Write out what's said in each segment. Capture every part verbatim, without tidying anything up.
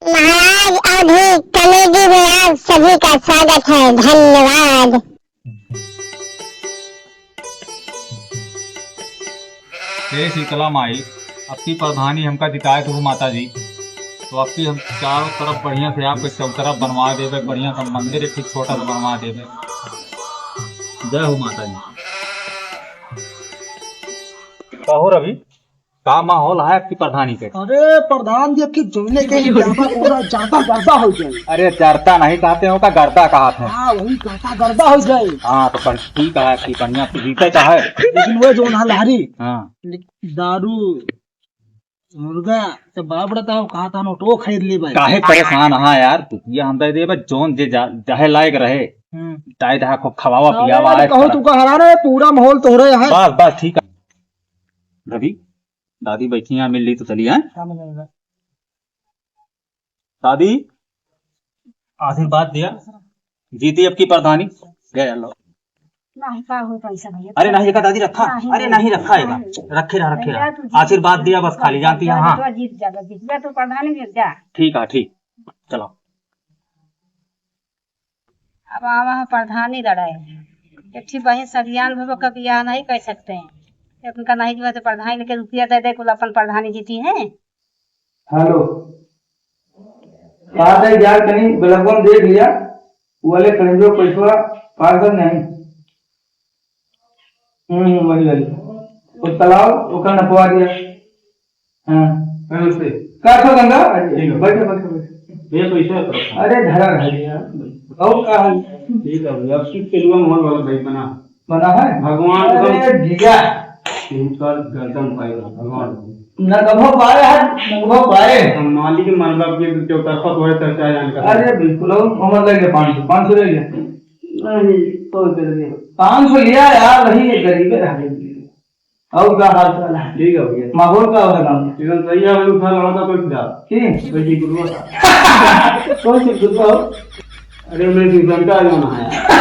महाराज अवधी कॉमेडी में आप सभी का स्वागत है। धन्यवाद। जय शीतला माई, अबकी प्रधानी हमका जिताए तो हो माता जी, तो अबकी हम चारों तरफ बढ़िया से आपके चौतरफ बनवा देबे, बढ़िया सा मंदिर एक ठो छोटा सा बनवा देबे। जय हो माता जी। कहो रवि, का माहौल है आपकी प्रधानी के? अरे प्रधान जी, अबकी जौने के ही जाता पूरा जाता गर्दा हो जाए। अरे जरता नहीं कहते हो का, गर्दा कहत है। हाँ, वही कहता गर्दा हो जाए। हाँ, तो पर ठीक है, आपकी बढ़िया जीते का है। लेकिन वो जौन है लहरी, हाँ। दारू, मुर्गा, तो बाप रे, तो कहा था नोटो खरीद ली भाई। काहे परेशान है यार तू? ये हम दे देबे, जौन जे जा-, जाहे लायक रहे, हम्म। दाई दहा खूब खवावा हाँ, पियावा यार, ऐश कहो करा। तू का हराना है, पूरा माहौल तोहरे है। बस, बस, ठीक है। रवि, दादी बैठी हैं, मिल ली तो चली, हैं? हाँ, मिल लेंगे। दादी, आशीर्वाद दिया, जीती अबकी प्रधानी। गया लो। नहीं, का हो पैसा भैया? अरे नहीं, एका दादी रखा। नहीं, अरे नहीं, नहीं, रखा है, नहीं। रखे रहा, रखे भैया, रहा। तू जीत आशीर्वाद जा, दिया बस खाली, जानती है, हाँ। जीत जा, जीत जा, तू प्रधानी जीत जा। ठीक है, ठीक, चलो। अब आवा है प्रधानी लड़ाई। एक ठे बहिन सरियान भवा का बियाह नहीं कर सकते हैं। एक उनका नहीं जो है तो प्रधानी लेके रुपया दे दे, कुल अपन प्रधानी जीती हैं। हेलो, बात है यार, कहीं ब्लॉक में देख लिया, वो वाले करेंगे पैसा पाँच सौ नहीं। हम्म, वही, वही। वो चलाओ, ओकर नपवा दिया। हाँ। नमस्ते। का छो गंगा? ठीक है। बैठो, बैठो, बैठो। भैया, तो ऐसा करो। अरे, धरा रह गया। और का हाल? ठीक है भैया, अब सिर्फ पेलुआ मोहन वाला भाई बना। बना है? भगवान अरे, को जिया। इनका गर्दन पाएगा, भगवान। न कभो पाए है, न कभो पाए। हम मालिक मरबा के जो तरफा तो है, चर्चा जान का। अरे, बिल्कुल, और मोहम्मद ले गए पाँच सौ, पाँच सौ ले गए। नहीं, सौ रुपये ले गए। पाँच सौ लिया यार, वही एक गरीबे रह गए। और का हाल चाल है? ठीक है भैया। माहौल का हो रहा है? एकदम सही है, अभी उठा लड़ा था कोई फिलहाल। की? कोई की गुरुआ था। कौन सी गुरुआ हो? अरे, मैं भी घंटा आ जाना है।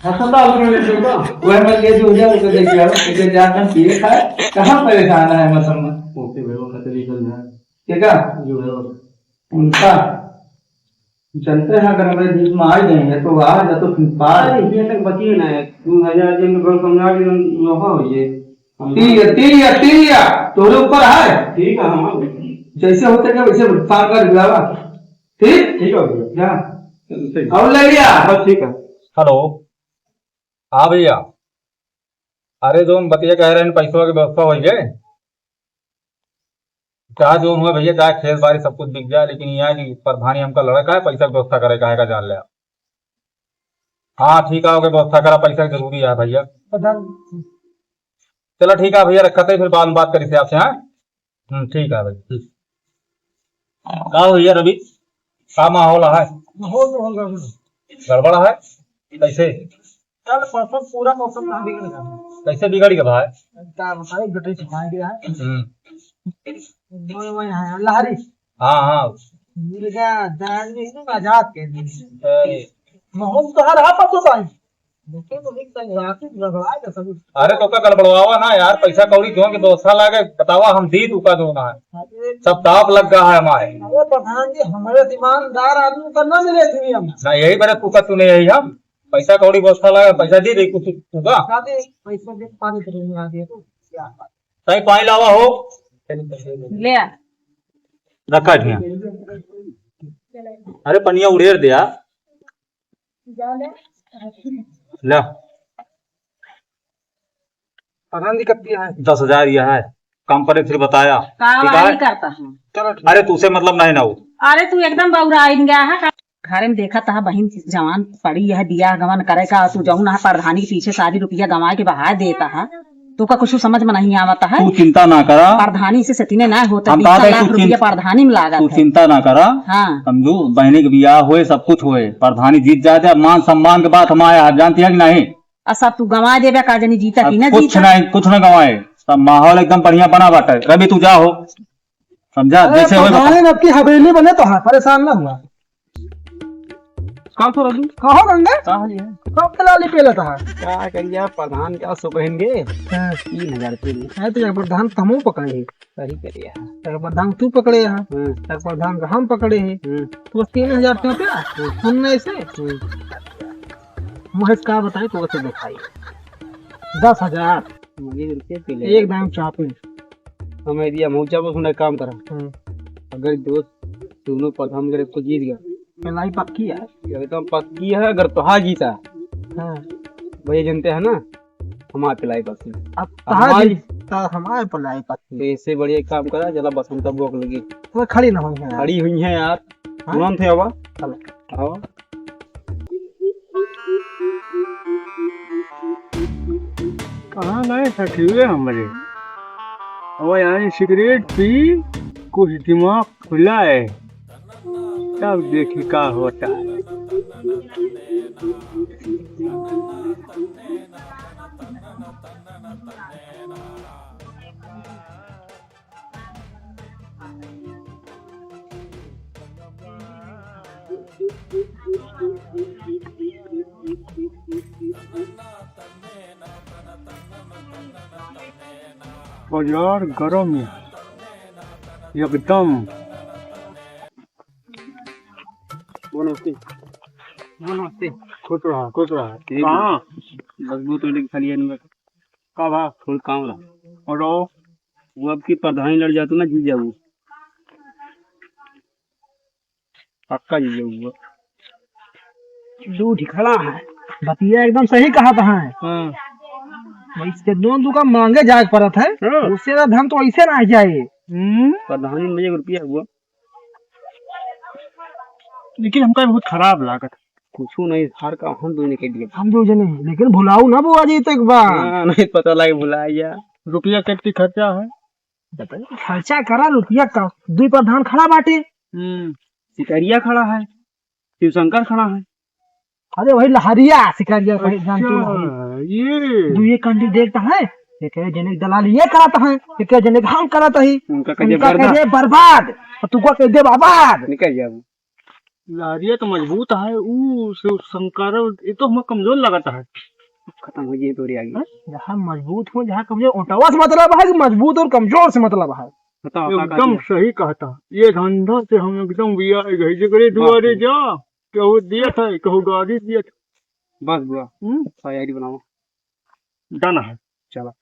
हंसता अभी मैं देखो। वह मत ले जो हो जाए, उसे देख लिया, उसे जा कर पिए खाए। कहाँ परेशान है मौसम में? ओके भाई, वो खतरी कर लिया। ठीक है? जो है वो। उनका जनते हैं, अगर हमरे बीच में आ जाएंगे तो आ जा, तो फिर पार। अरे, ये तक बचिए ना है। दो हज़ार दिन में बड़ा समझा के लोहा हो ये। तीन या, तीन या, तीन या, तोरे ऊपर है। ठीक है, हाँ। जैसे होते क्या वैसे भुगतान कर दिया। ठीक? ठीक है भैया। जा। ठीक। और ले लिया। बस ठीक है। हेलो। हाँ भैया। अरे, जौन बतिया कह रहे हैं, पैसवा के व्यवस्था हो गए। चाहे जौन हुआ भैया, चाहे खेत बाड़ी सब कुछ बिक जाए, लेकिन यहाँ की प्रधानी हमका लड़का है, पैसा की व्यवस्था करे का है का जान ले। हाँ, ठीक है, ओके, व्यवस्था करा, पैसा की जरूरी है भैया। प्रधान। चलो ठीक है भैया, रखते हैं, फिर बाद में बात करी से आपसे, हाँ? हम्म, ठीक है भाई, ठीक। का हो भैया रवि, का माहौल है? माहौल, माहौल गड़बड़। गड़बड़ है? कैसे? कल परसों पूरा मौसम कहाँ बिगड़ गया? कैसे बिगड़ गया भाई? का बताए, गटरी छुपाए गया है। हम्म। दोनों वही है, लहरी। हाँ, हाँ। मिल गया, दान में एकदम आजाद कर दी। अरे। माहौल तो हर हाथ तो भाई। अरे तो का गड़बड़वावा ना यार, पैसा कौड़ी क्यों के व्यवस्था लागे, बतावा हम दी तू का दो ना। सब दाव लग गया है हमारे। अरे प्रधान जी, हमारे ईमानदार आदमी का ना मिले थे हम। ना यही बरे तू का तूने यही हम पैसा कौड़ी व्यवस्था लागे, पैसा दी दे कुछ तू का। पैसा दे, पानी तो नहीं आ गया तो क्या? ताई पानी लावा हो। ले आ। रखा है। अरे पनिया उड़ेर दे यार। ले। पता नहीं कितनी है। दस हजार यह है, कम करे फिर बताया। का ठीक है? वाली करता है? चलो ठीक। अरे तू से मतलब नहीं ना हो। अरे तू एकदम बौरा आइन गया है। घरे में देखा तहा बहिन जवान पड़ी है, बियाह गवन करे का, तू जौन है प्रधानी के पीछे सारी रुपया गंवा के बहा देता है। तू का कुछ समझ में नहीं आवता है? तू चिंता ना करा। प्रधानी से सेटिंग ना होता, हम बीस कहते लाख तू चिं-, रुपया प्रधानी में लागत तू है। चिंता ना करा। हाँ। समझू, बहनी के बियाह होए, सब कुछ होए, प्रधानी जीत जाते, अब मान सम्मान के बात हम आया है, जानती है कि नहीं? आ सब तू गंवा देबे का, जनी जीता अब कि ना कुछ जीता? नहीं, कुछ ना गंवाए, सब माहौल एकदम बढ़िया बना बाटे। रवि तू जा हो, समझा? अरे जैसे होए बता। प्रधानी अब की हवेली बने तो हाँ, परेशान ना हुआ। चल तो रजू। कहो गंगा? का हाल है? कब के लाली पे लेता है? का करिया, प्रधान का सो बहन गे? हाँ। तीन हजार रुपये दी। है तो यार, प्रधान तो हमहू पकड़े ही। सही करिया। एक प्रधान तू पकड़े है, हाँ। एक प्रधान का हम पकड़े हैं। हम्म। तो बस तीन हजार रुपया पे हम्म। सुनने से हम्म। महेश का बताए तो उसे दिखाई। दस हजार। मुझे रुपये पे ले। एक दाम चापी। हमें दिया, हम जाबो सुना काम करा। हम्म। अगर दोस्त दोनों प्रधान करे तो जीत गया। पिलाई पक्की है। एकदम पक्की है, अगर तोहा जीता। हाँ। भैया जानते हैं ना, हमारे पिलाई पक्की। अब तोहा हमारी जीत, तो हमारे पिलाई पक्की। तो इससे बढ़िया एक काम करा, चला बसंत बुआ को लगी। तो खड़ी ना हुई है यार। खड़ी हुई है यार। हाँ? तुरंत है आवा। चलो। आवा। कहाँ गए सखिए हमरे? अब यहाँ सिगरेट पी, कुछ दिमाग खुला है, तब देखी का होता है। बाजार गरम है एकदम। वो नमस्ते। वो नमस्ते। खुश रहा, खुश रहा। ठीक है। कहाँ? बस वो तो लेके खाली है इनमें। का बा? थोड़ा काम रहा। और वो? वो अब की प्रधानी लड़ जातो ना, जीत जाऊ। पक्का जीत जाऊ वो। दू ठिकाना है। बतिया एकदम सही कहा था है। हाँ। वैसे दोनों दुका मांगे जाए के पड़त है। हाँ। उससे ना धन तो ऐसे ना जाए। हम्म। प्रधानी में एक रुपया हुआ। लेकिन हमका बहुत खराब लागत। कुछू नहीं, हार का हम दो जने के लिए। हम दो जने, लेकिन भुलाऊ ना बुआ जी तक बा। हाँ, नहीं पता लगे भुला गया। रुपया कितनी खर्चा है? बताइए, खर्चा करा रुपया का, दुई प्रधान खड़ा बाटे। हम्म, सिकरिया खड़ा है, शिवशंकर खड़ा है। अरे वही लहरिया सिकरिया भाई, जानते हो अच्छा, ये। दुए कैंडिडेट है, एक जने के दलाल ये करत है, एक जने के हम करत ही। उनका कह दे उनका कह बर्बाद। दे बर्बाद, और तुमको कह दे आबाद। निकल जाओ। लहरिया तो मजबूत है, ऊ शिवशंकर, ये तो हमें कमजोर लगता है। खत्म हो जाए तोरी आगे। हैं? जहाँ मजबूत हो, जहाँ कमजोर, ओटवा से मतलब है कि मजबूत और कमजोर से मतलब है? बताओ, का, का एकदम दिया? सही कहता। ये धंधा से हम एकदम बिया गए, जेकरे बाप दुआरे रे। जा, केहू दिया था, केहू गाड़ी दिया था। बस बुआ, हम्म? तैयारी बनाओ। डन है। चला।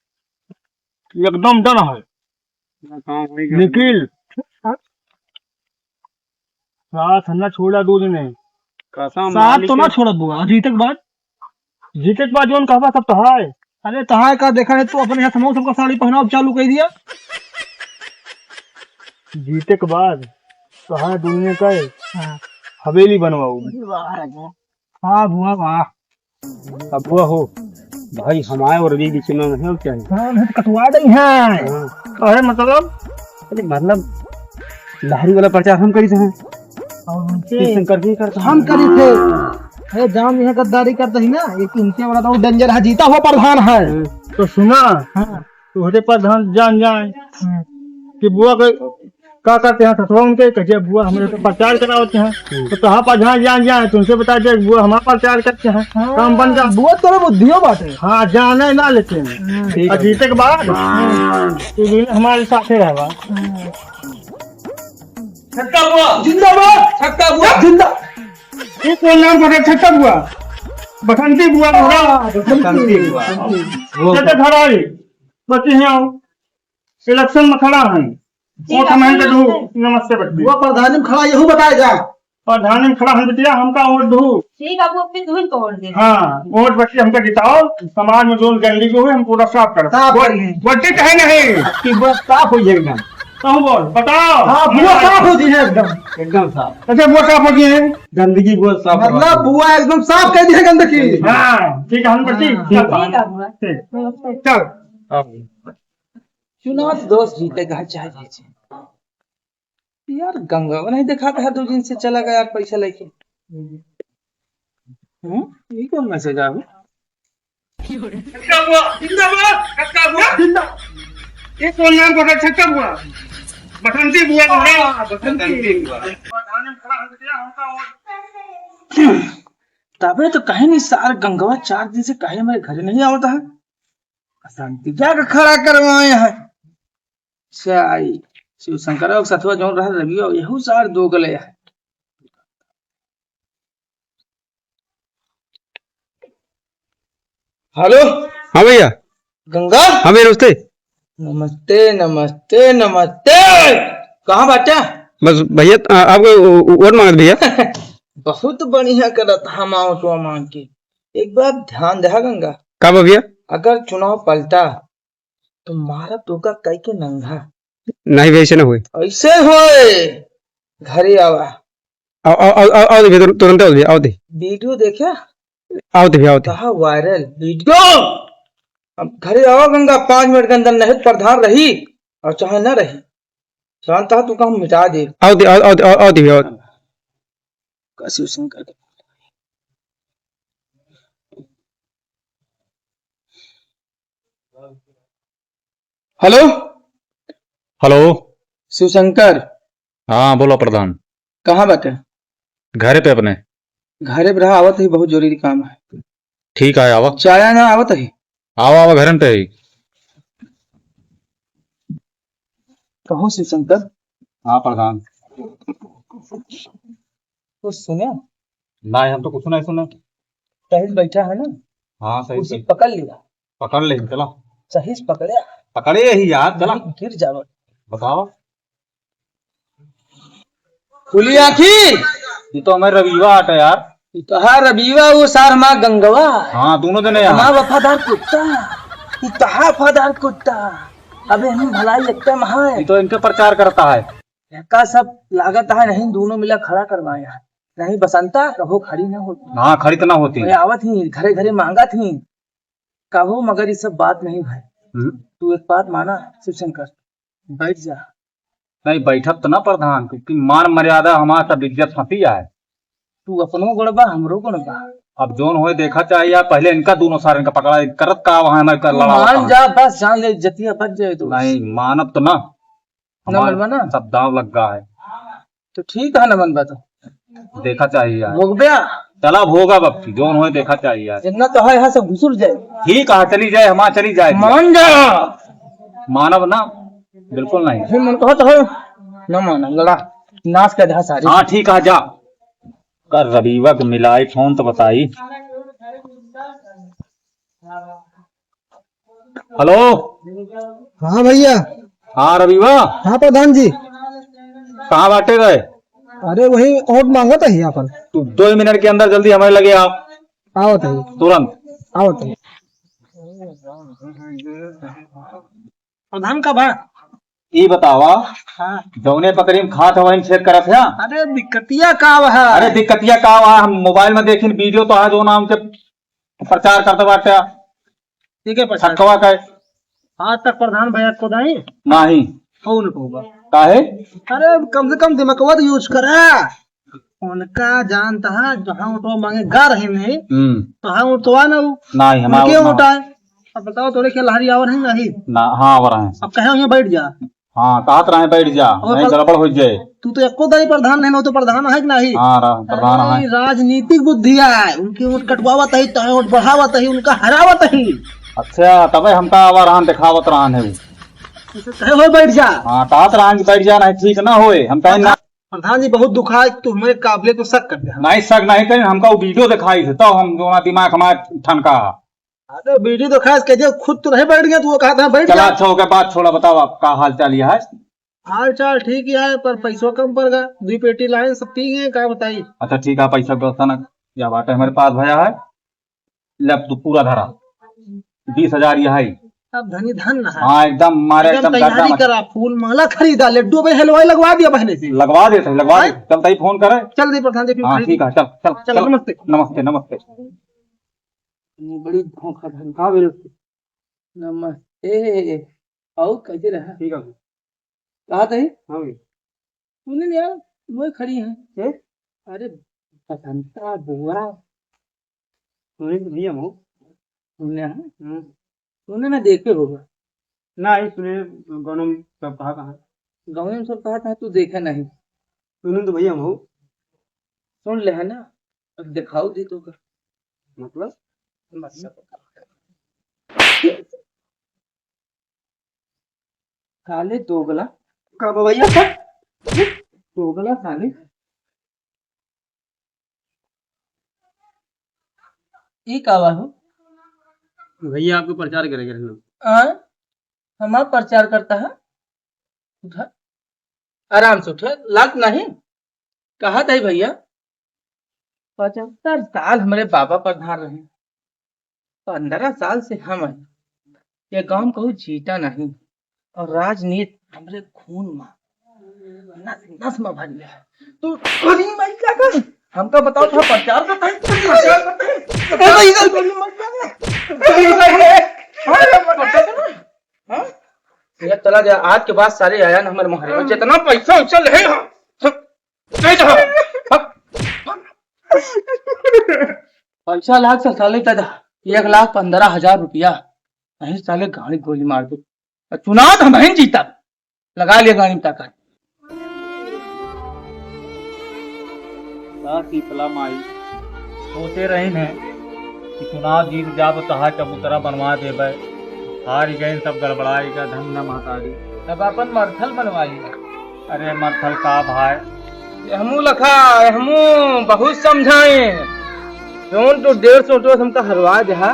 एकदम डन है। हाँ, वही कर। निखिल। साथ हम ना छोड़ा दो जने। कसम साथ मालिक तो ना के। छोड़ब बुआ, जीते के बाद। जीते के बाद जौन कहबा सब तोहार। अरे तोहार का देखा है, तू अपने हाथ में सबका साड़ी पहनाव चालू कर दिया। जीते के बाद तोहार दुनिया का हाँ। हवेली बनवाऊ। वाह राजा। वाह बुआ वाह। अब वो हो भाई, हमारे और अभी बीच में नहीं हो क्या है? हाँ, नहीं तो कटवा दे हैं। हाँ। अरे मतलब? अरे मतलब, लहरी वाला प्रचार हम करी थे। और उनके किस दिन करके करते हम हैं? करी थे। अरे जान यहाँ गद्दारी करते ही ना, एक इनके वाला तो डेंजर है, जीता हुआ प्रधान है। हम्म। तो सुना, हाँ। तोहरे प्रधान जान जाए हम्म। कि बुआ के का करते हैं ससुरा उनके, कहिए बुआ हमरे तो प्रचार करावते हैं। हम्म। तो तोहार प्रधान जान जाए, तुमसे बता दे बुआ हमारा प्रचार करते हैं। हाँ, काम बन जा। बुआ तोरे बुद्धियो बाटे। हाँ, जाने ना लेकिन। हम्म। ठीक और है। जीते के बाद हाँ। तू भी हमारे साथे रहबा। हम्म। छक्का बुआ। जिंदाबाद। छक्का बुआ। जिंदा। ये कौन नाम बोले? छक्का बुआ। बसंती बुआ बोला। बसंती बुआ। बसंती। वो छक्का खड़ा है। बच्चे यहाँ आओ। इलेक्शन में खड़ा है। ठीक वोट है, हमें दे दो। नमस्ते। नमस्ते बच्चे। वो प्रधानी में खड़ा, यहू बताए जा। प्रधानी में खड़ा हम बिटिया, हमका वोट दो। ठीक है, वो अपने दुल्हन को वोट दे। हाँ, वोट बच्चे हमका जिताओ। समाज में जो गंदगी हुई, हम पूरा साफ करब। साफ वोट, करिए। वोट चाहे नहीं। आपकी बुआ साफ हो जाए एकदम। कहूँ बोल, बताओ। हाँ, बुआ साफ हो जाए एकदम। एकदम साफ। अच्छा, बुआ साफ हो जाए। गंदगी बुआ साफ हो जाए। मतलब बुआ एकदम साफ कर दी है गंदगी। हाँ, ठीक है, हम बच्चे। हाँ। ठीक है, बुआ। ठीक। चल। हाँ। चुनाव दोस्त जीते घर चाहे जीते। यार, गंगवा नहीं दिखाता है, दो दिन से चला गया पैसा लेके। हम्म, ये कौन मैसेज आया? छक्का बुआ, जिंदाबाद, छक्का बुआ, जिंदा। ये कौन नाम बोला? छक्का बुआ, बसंती बुआ बोला। बसंती बुआ। तबे तो कहे नहीं सार गंगवा चार दिन से कहे मेरे घरे नहीं आवत है। अशांति क्या का खड़ा करवाए हैं? अच्छा आई शिव शंकर और सथवा जौन रहा रविया यहू सार दो गले है। हेलो। हाँ भैया। गंगा। हाँ भैया, नमस्ते। नमस्ते, नमस्ते, नमस्ते। कहाँ बाटा? बस भैया, आ, आपको वो-, वो-, वोट मांगत भैया। बहुत बढ़िया करत हम वोटवा मांग के। एक बात ध्यान दे गंगा। का बा भैया? अगर चुनाव पलटा तो मारब तोका कई के नंगा। नहीं भैया, ऐसे ना होए। ऐसे होए। घरे आवा। आओ, आओ, आओ, आओ, आओ दे भैया, तुरंत आओ दे, आओ दे। वीडियो देखे? आओ दे भैया, आओ दे। कहा वायरल वीडियो? अब घरे आवा गंगा, पाँच मिनट के अंदर नहीं प्रधान रही और चाहे ना रही, जानता है तू का हम मिटा दे। आओ दे, आओ, आओ दे, आओ, आओ दे भैया, आओ दे। कैसे उसने कर दे। हेलो। हेलो। शिवशंकर। हाँ, बोलो प्रधान। कहाँ बाटे? घरे पे अपने। घरे पे रहा, आवत ही, बहुत जरूरी काम है। ठीक है, आवा। जाया ना, आवत ही। आवा, आवा, घरे पे ही। कहो शिवशंकर। हाँ प्रधान। कुछ सुने? नहीं, हम तो कुछ नहीं सुने। सही से बैठा है ना? हाँ, सही कुर्सी से। पकड़ लिया। पकड़ ले, चला। सही से पकड़े। पकड़े ही यार, चला। नहीं, गिर जावा। बताओ। खुली आँखी। ये तो हमारे रविवा आटा यार। ये तो हाँ रविवा, वो सार हमार गंगवा। हाँ, दोनों जने यहाँ। हमार वफादार कुत्ता। ये तो हाँ वफादार कुत्ता। अबे हम भलाई लगता है। ये तो इनके प्रचार करता है। एका सब लागत है नहीं, दोनों मिला खड़ा करवाया। नहीं बसंता, कभो खड़ी ना होती। हाँ, खड़ी तो ना होती। ये आवत ही, घरे घरे मांगत ही। कभो मगर ये सब बात नहीं भाई। हम्म। तू एक बात माना शिवशंकर, बैठ जा। नहीं, बैठब तो ना प्रधान, क्योंकि मान मर्यादा हमार सब इज्जत फंसी है। तू अपनो गड़बा, हमरो गड़बा। अब जोन होए देखा चाहिए, पहले इनका दोनों सारन का पकड़ा, करत का वहाँ मैं कर तू लड़ा मान होता जा, बस जान ले, इज्जतिया बच जाए तो। नहीं, मानब तो ना। ना हमार मनबा ना? सब दाव लग गा है। तो ठीक है ना मनबा तो। देखा चाहिए यार। भोगब्या? चला भोगा बप्पी, जोन होए देखा चाहिए यार। जितना तो है, यहाँ से घुसुर जाए। ठीक है, चली जाए, हमार चली जाए। मान जा। मानब ना, बिल्कुल नहीं। फिर मन कहो तो है, ना माना, लड़ा, नाश कर दे सारी। हाँ, ठीक है, जा। कर रविवा के मिलाई फोन तो बताई। हेलो। हाँ भैया। हाँ रविवा। हाँ प्रधान जी। कहाँ बाटे गए? अरे वही वोट मांगत ही अपन। तू दो ही मिनट के अंदर जल्दी हमारे लगे आओ। आवत ही। तुरंत। आवत ही। प्रधान का बा? ई बतावा, हाँ। जौने पकड़ी में खात हवा, इन check करत है? अरे दिक्कतिया का बा? अरे दिक्कतिया का बा? हम मोबाइल में देखिन वीडियो तो आज वो नाम के प्रचार करत बाटे। ठीक है, प्रचार। छक्कवा का है। आज तक प्रधान भैया को दाई? नहीं। कौन को बा? काहे? अरे कम से कम दिमागवा तो use करा। उनका जानता है, जहाँ वोटवा मांगे गा रहे नहीं, हम्म। तो हाँ वोटवा ना हो। नहीं, हमारा उनके वोट ना। वोट आए। अब बताओ, तोरे के लहरी आवर है नहीं? ना, हाँ, आवर है। अब कहे यहाँ बैठ जा। हाँ, कहत रहे बैठ जा, और नहीं पल-, गड़बड़ हो जाए। तू तो एको दाई प्रधान नहीं, वो तो प्रधान है कि नहीं? हाँ, रा-, प्रधान अरे, है। राजनीतिक बुद्धि है, उनके वोट कटवावत है, तो वोट बढ़ावत है, उनका हरावत है। अच्छा, तबे हमका आवर रहन दिखावत रहन है। उसे कहे हो बैठ जा। हाँ, कहत रहन कि बैठ जा, नहीं ठीक ना होए, हम कहे ना। प्रधान जी, बहुत दुख है, तू हमारे काबिलियत को शक कर दे। नहीं, शक नहीं करें, हमका वो वीडियो दिखाई थे, तो हम जो ना दिमाग हमारा ठनका। अरे, वीडियो दिखाई, कह दिया, खुद तो नहीं बैठ गया, तू वो कहा था, बैठ चला, गया। अच्छा हो गया, बात छोड़ा, बताओ, आप का हाल चाल ये है? हाल चाल ठीक ही है, पर पैसों कम पड़ गया, दो पेटी लाए, सब पी गए, का बताई? अच्छा, ठीक है, पैसा व्यवस्था ना, या बात है, हमारे पास भैया है, ले, तू पूरा धरा, बीस हजार ये है। अब धनी धन ना है। हाँ, एकदम मारे, एकदम एकदम तैयारी गर्दा में। करा, फूल माला खरीदा, लड्डू में हलवाई लगवा दिया बहने से। लगवा देते, लगवा हाँ? देते। चल, तई फोन करे। चल दे प्रधान जी, फिर हाँ, खरीद। ठीक है, चल, चल, चल, चल। नमस्ते। नमस्ते, नमस्ते। ये बड़ी धोखाधड़ी। हाँ, बिल्कुल। नमस्ते। आओ, कैसे रहा? ठीक है। कहा थे? हाँ भैया। सुने ना यार, वो खड़ी हैं। के? अरे, बसंता बुआ। सुने तो भैया हो। सुने हैं? हम्म। सुने ना देखे होगा। ना, ये सुने, गाँव में सब कहा, कहा। गाँव में सब कहा था, तू देखे नहीं। सुने तो भैया हो। सुन ले है ना, अब दिखाओ जी तो का। मतलब? मतलब। साले दोगला। का बा भैया? दोगला साले। ई का बा हो? भैया, आपको प्रचार करे के रहना। हाँ? हमार प्रचार करता है? उठा। आराम से उठा। लात नहीं। कहा था भैया? पचहत्तर साल हमरे बाबा प्रधान रहे, पन्द्रह साल से हम हैं। ये गांव में कहूँ जीता नहीं और राजनीति हमरे खून में, नस नस में भरी है। तू गोली मार क्या कर? हमका बताओ, थोड़ा प्रचार करता है, प्रचार करता है। ए भाई, इधर गोली मार क्या कर? हाँ? ये चला गया, आज के बाद सारे आया ना हमारे मोहल्ले में, हाँ। जितना पैसा उछल है, हाँ, सब दे दो। पैसा लाग से साले दादा, एक लाख पन्द्रह हजार रुपया। नहीं साले गाड़ी गोली मार दे। और चुनाव तो हम ही जीता। लगा लिया गाड़ी में ताकत। का शीतला माई, सोचे रही है कि चुनाव जीत जाब तहा चबूतरा बनवा देबे। हार गए, सब गड़बड़ाई का धन न महतारी। तब अपन मरथल बनवाई। अरे मरथल का भाई? हमू लखा, हमू बहुत समझाए। जौन तो डेढ़ सौ तो हमका हरवा दे हा,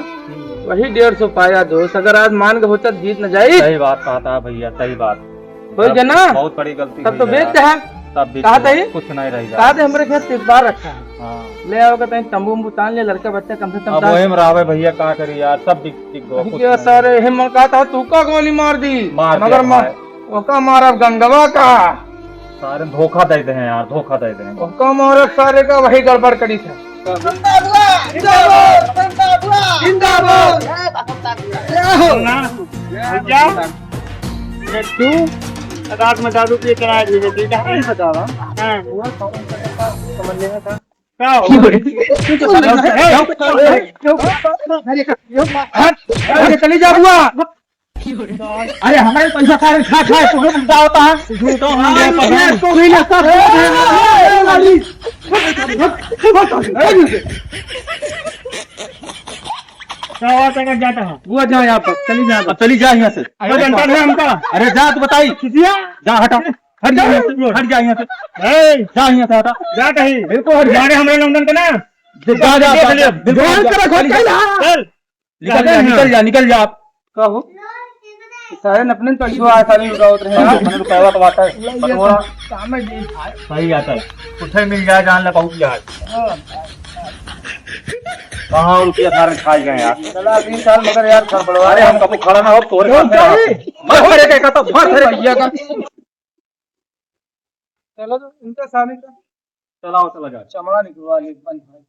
वही डेढ़ सौ पाया दोस्त। अगर आज मान के होता जीत न जाई। सही बात कहता है भैया, सही बात। हो गया ना? बहुत बड़ी गलती तब हुई तो है बेच यार। दे हा। तब बेच कहा दे। था ये? कुछ नहीं रह कहा गया। दे हमरे खेत तिरपाल रखा है। हाँ। ले आओ, कहते हैं तंबू उम्बू तान ले, लड़का बच्चा कम से कम अब तान। वही में रहवे भैया, का करी यार, सब बिक, बिक गो, कुछ ये नहीं। सारे हिम्मत कहता है, तू का गोली मार दी? मार मगर दिया मार, भाई। ओका मारब गंगवा का। सारे धोखा दे दे हैं यार, धोखा दे दे हैं। ओका मारब सारे का, वही गड़बड़ करी थे। जिंदाबाद, जिंदाबाद, जिंदाबाद। ना, जा। ये तू रात में दारू पी के आया जी, बेटी का। नहीं बतावा। हाँ। समझ लेना था। का हो? तू तो समझ नहीं। ए, ए, ए, हट, हट, चली जा बुआ। अरे हमारे पैसा खा रहे, खा, खा, तुम्हें मिलता होता है। झूठो हो गया, अरे, पता नहीं। तो भी ना कर। क्या हुआ, क्या जाता है? बुआ जा यहाँ पर, चली जा, अब चली जा यहाँ से। अरे, डंडा है हमका। अरे जा, तू बताई। किसिया? जा, हटा। हट जा यहाँ से, हट जा यहाँ से। ए! जा यहाँ से, हटा। जा कहीं। बिल्कुल हट जा। मारे हमरे लंदन के ना। जा, जा, जा, जा, बिल्कुल जा, जा। चल। निकल जा, निकल जा, निकल जा आप। का हो? सारे अपने पैसों आए, सारे लुटावत रहे हैं। अपने रुपया तो बात है। बटोरा। सही आता है। कुछ मिल जाए, जान ले, बहुत जाए। कहाँ रुपया सारे खा गए यार। चला, अगली साल मगर यार, गड़बड़वा अरे, हम कबो खड़ा ना हो, तोरे साथ में। मत करे, कहता, मत करे। भैया का। चलो, तो इनका सामने का चलाओ, चला जाओ। चमड़ा निकलवा ले, बंद भाई।